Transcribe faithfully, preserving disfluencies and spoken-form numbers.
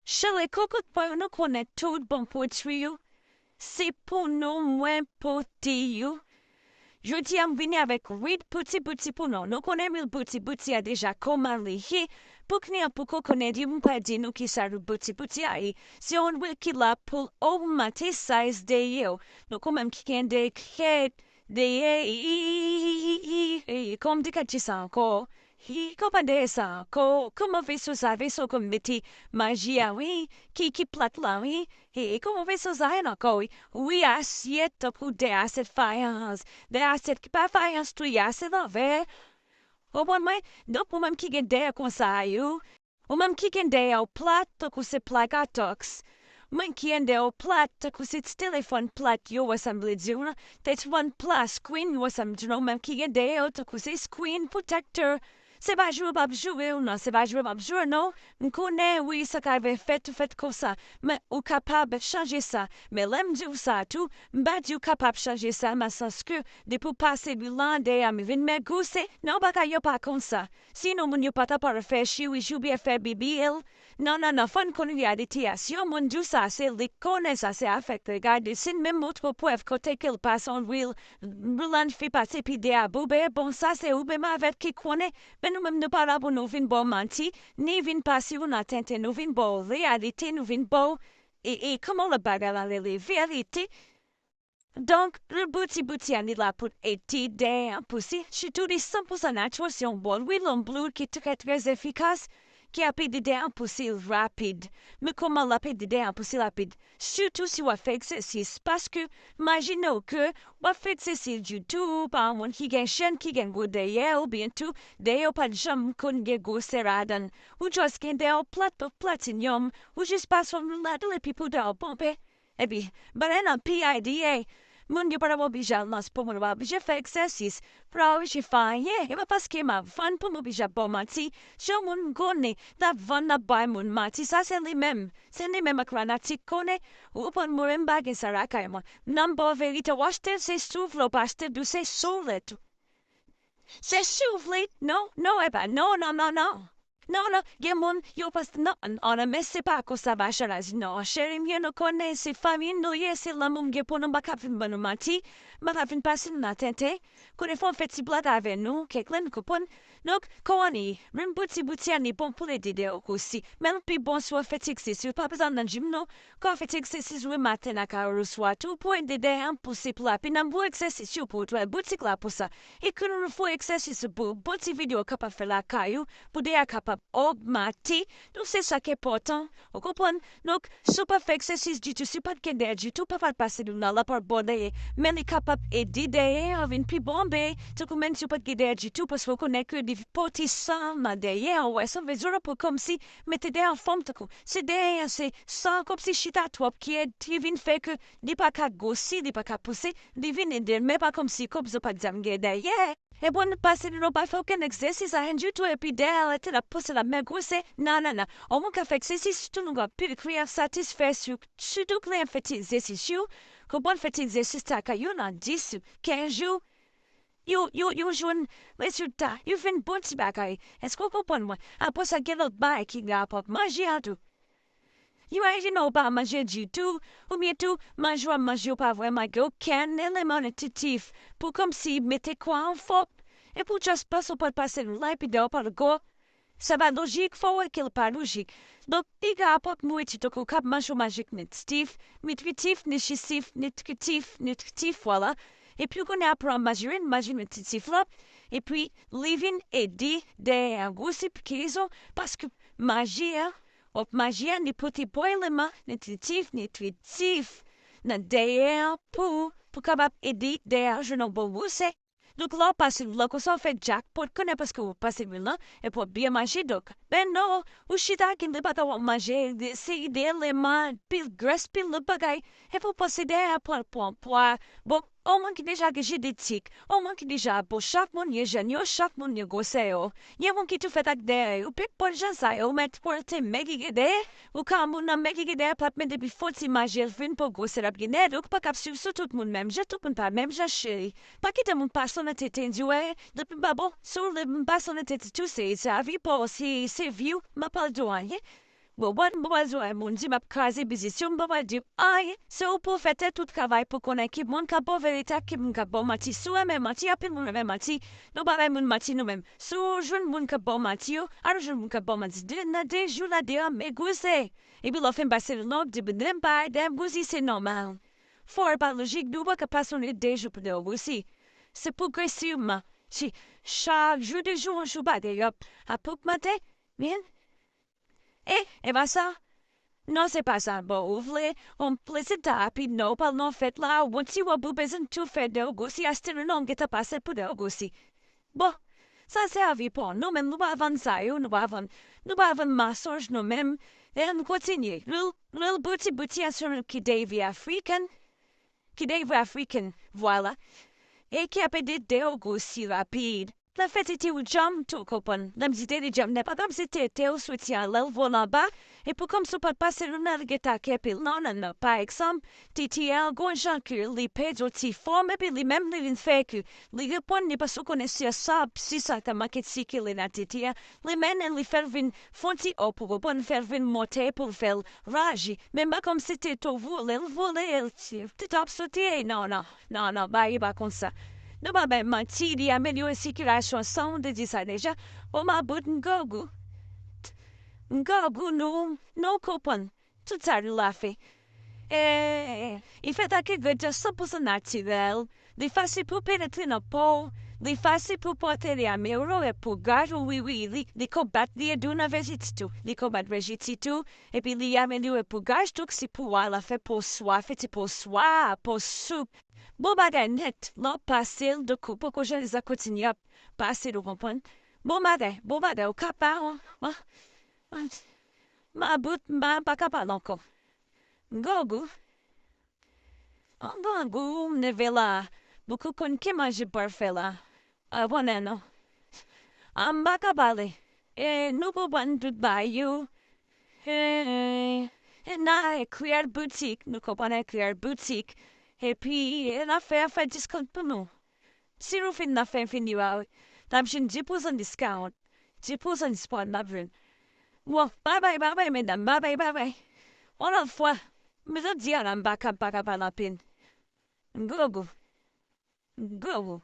Chale kokot mwen, nou konnen tout bon pwodui yo se pou nou, mwen pote yo. Jodi a m vini avèk uit bouti bouti pou nou. Nou konnen uit bouti bouti a deja kòman li ye. Pou kounya pou kokonnen di m pa di nou kisa uit bouti bouti a ye. Se yon uit ki la pou ogmante size dèyè w. Nou konnen ki gen de kèt dèyè, kòm di kèt sa ankò. Hi, kòman dèyè sa ankò? Kòman veso sa, veso kòm mete maji a wi, ki ki plat la wi. Hi, kòman veso sa ye ankò wi? Wi, asyèt tankou de asyèt fayans, de asyèt ki pa fayans tou, asyèt an vè. Konprann mwen? Donk ou menm ki gen dèyè konsa yo, ou menm ki gen dèyè w plat tankou se plak atòks. Mwen ki gen dèyè w plat tankou se ti telefòn plat yo, wè sa m vle di w la. Telefòn plat, screen, wè sa m di w la, ou menm ki gen dèyè w tankou se screen protector. Se pa joure m ap joure w non, se pa joure m ap joure non. M konnen wi sa ka rive fèt ou fèt konsa, men ou kapab chanje sa. Men lè m di w sa tou, m pa di w kapab chanje sa nan sans ke depi w pase lwil lan dèyè a m vin mègou se non, bagay yo pa konsa. Sinon moun yo pa ta pral fè chirijou oubyen fè B B L. Non, non, non, fò n konn reyalite a. Si yon moun di w sa, se li k konnen sa, se afè k regade. Si n menm montre w prèv kote ke l pase yon lwil, lwil lan fin pase pi dèyè a boube, bon, sa se ou menm avè l ki konnen. Men nou menm nou pa la pou nou vin ba w manti, ni vin pase w nan tenten, nou vin ba w reyalite, nou vin ba w, e, e, kòman lòt bagay la rele, verite. Donk, lwil bouti bouti a li la pou ede dèyè an pouse, sitou li san pousan natirèl, se yon bon lwil an blou ki trè, trè efikas, ki ap ede dèyè an pouse rapid. Men kòman l ap ede dèyè an pouse rapid? Sitou si w ap fè egzèsis, paske imajine w ke w ap fè egzèsis ditou, pa yon moun ki gen chèn, ki gen gwo dèyè, oubyen tou, dèyè w pa t janm konn gen gwosè ladan l. Ou just gen dèyè w plat, plat, platinyòm, ou jis pase yon lwil ladan l epi pou dèyè w ponpe. Epi, bagay nan P I D A, moun yo pa t ap oblije al nan spò, moun yo pa oblije fè egzèsis, pa oblije fè anyen. E pa paske m ap vann pou m oblije ap ba w manti. Si yon moun konnen n ap vann, n ap bay moun manti, sa se li menm. Se li menm ak lanati konnen. Ou konprann, mwen menm m pa gen sa lakay mwen. Nan m ba w verite, w achte l, se si w vle, w pa achte l tou, se si w vle tou. Se si w vle. Non, non, e pa, non, non, non, non. Non, non, gen moun, yo panse, non, non, non, men se pa konsa bagay la di, non, cheri m yo, nou konnen se fanmi nou ye, se lanmou m gen pou nou, m pa ka vin ban nou manti, m pa ka vin pase nou nan tenten. Konnen fò m fè ti blag avè nou, kèk lè nou konprann. Donk, kòman li ye? Menm bouti bouti a, li bon pou l ede dèyè w osi. Men l pi bon si w ap fè ti egzèsis, pa bezwen al nan jim non. Kòman fè ti egzèsis lematen nan kay ou oswa tou pou ede dèyè an pouse pou rapid nan bon egzèsis yo pou ou twè boutik la pou sa. Ekri nou fè egzèsis pou bon ti videyo w kapab fè lakay ou pou dèyè a kapab ogmante. Donk se sa k enpòtan. Ou konprann? Donk, si w pa fè egzèsis ditou, si w pa t gen dèyè ditou, pa pral pase nou nan lapòt bò dèyè. Men li kapab ede dèyè an vin pi bonbe. Tankou menm si w pa t gen dèyè ditou, paske w konnen ke li pote san nan dèyè an, ou wè sa m vle di w la, pou kòmsi mete dèyè an fòm tankou. Se dèyè an, se san kòmsi chita twòp ki ed, ki vin fè ke li pa ka gwosi, li pa ka pouse, li vin ede l, men pa kòmsi, kòmsi w pa t janm gen dèyè. E bon, nou pase nou pa fè okenn egzèsis, anyen ditou, epi dèyè a rete l ap pouse, l ap mègwose. Non, non, non. Yon moun ka fè egzèsis, sitou nou gen anpil kliyan satisfè, si, sitou kliyan fè ti egzèsis yo, konprann fè ti egzèsis lakay yo nan dis, kenz jou, yo, yo, yo jwenn rezilta, yo jwenn bon ti bagay. Èske w konprann mwen? Apre sa, gen lòt bagay ki gen rapò ak manje a tou. Imajine w pa manje ditou, oubyen tou, manje w ap manje yo pa vrèman gen okenn eleman nitritif pou kòmsi mete kò a anfòm. Epi w just panse w pral pase l la, epi dèyè w pral gwo. Sa pa lojik, fò w wè ke l pa lojik. Donk, li gen rapò ak nouriti, tankou w ka manje yon manje ki nitritif, nitritif, nitritif, nitritif, nitritif, vwala. Epi w konnen apre w ap manje, manje nitritif la, epi li vin ede dèyè an gwosi pou ki rezon? Paske manje a, w ap manje a, li pote bon eleman nitritif, nitritif nan dèyè an pou, pou kapab ede dèyè an jwenn yon bon gwosè. Donk, lè w pase lwil lan konsa, w fè jackpot, konnen paske w pase lwil lan, epi w ap byen manje, donk. Men non, ou chita, gen de bagay w ap manje, de, seri de eleman, pil grès, pil lòt bagay, epi w panse dèyè a pral pran pwa. Bon, yon moun ki deja gen jenetik, yon moun ki deja bon, chak moun gen jèn yo, chak moun gen gwosè yo. Gen moun ki tou fèt ak dèyè yo, pi bon jan sa yo, ou mèt pwente mèg ki gen dèyè, ou ka moun nan mèg ki gen dèyè, pa t mèt depi fon ti manje l vin pou gwosè l ap gen dèyè, donk ou pa kab swiv sou tout moun menm jan, tout moun pa menm jan cheri. Pa kite moun pase w nan tenten di w, wè, depi m pa bon, si w vle m pase w nan tenten tou, se, se avi pa w, se, se vi w, m pa pral di w anyen. Bon, bon, bon, bon, bon, moun di m ap kraze biznis yo, m pa pral di anyen. Se ou pou fè tèt ou travay pou konnen ki moun k ap ba w verite ak ki moun k ap ba w manti. Si w renmen manti, anpil moun renmen manti. Nou pa bay moun manti nou menm. Si w jwenn moun k ap ba w manti yo, al jwenn moun k ap ba w manti. De, nan de jou la, de an, men gouze. Epi lè w fin pase l non, di, "Bnenm bay, dèm gouzi, se nòmal." Fò w pa lojik, nou pa ka pase yon de jou pou de w gouzi. Se pwogresivman. Si chak jou de jou, yon jou pa de, y ap, ap ogmante, men E, e pa sa? Non, se pa sa. Bon, ou vle yon plezi ta rapid, non, ou pral nan fèt la, ou bon ti wòb ou bezwen tou fè de w gousi, achte nou non, m gentan pase pou de w gousi. Bon, sa se avi pa w. Nou menm, nou pa vann sa yo, nou pa vann, nou pa vann masonj nou menm. E ann kontinye. Lwil, lwil bouti bouti a se yon ki derive afriken, ki derive afriken, vwala. E ki ap ede de w gousi rapid. Lè fè tete ou djanm, tou konprann. Lè m di tete djanm, nè pa kòmsi tete ou soti an lè l volan anba, epi kòmsi w pa t pase l nan l gentan kè pil. Non, non, non. Pa egzanp, tete a gon jan ke li pèdi yon ti fòm, epi li menm li vin fè ke li reponn li paske w konnen se sa, si sa ta manke sikile nan tete a, li mennen li fè l vin fon ti òp, ou konprann, fè l vin monte pou l fè l raji. Men pa kòmsi tete ou vole, l vole, l ti, tete ap soti, non, non. Non, non, bagay pa konsa. Nou pa bay manti, li amelyore sikilasyon san w te di sa deja. O mabout m gangou. M gangou nou, nou konprann. Tout sa li la fè. E, li fèt ak engredyan san pou san natirèl. Li fasil pou penetre nan po w. Li fasil pou pote, li amelyore pou gaj ou, wi, wi, li, li konbat, li ede w nan vejiti tou. Li konbat vejiti tou. Epi li amelyore pou gaj tou, si po a la fè po swa, fè ti po swa, po soup. Bon bagay nèt, lè w pase l, donk ou poko jan li sa kontinye ap pase l, ou konprann? Bon bagay, bon bagay, ou ka pa, an, an, an, mabout, m pa, m pa ka pale ankò. M gangou. An gangou, m leve la. Boukou konn ki manje pafè la. A, bon, non. An, m pa ka pale. E, nou konprann tout bagay yo. E, e, e, nan ekriyèl boutik, nou konprann ekriyèl boutik. Epi, e, n ap fè, fè diskont pou nou. Si nou fin nan fen fini a, n ap jwenn dis pousan discount. Dis pousan discount n ap jwenn. Bon, babay, babay, medam, babay, babay. Yon lòt fwa, men jodi a la, m pa ka, m pa ka pale anpil. M gangou. M gangou.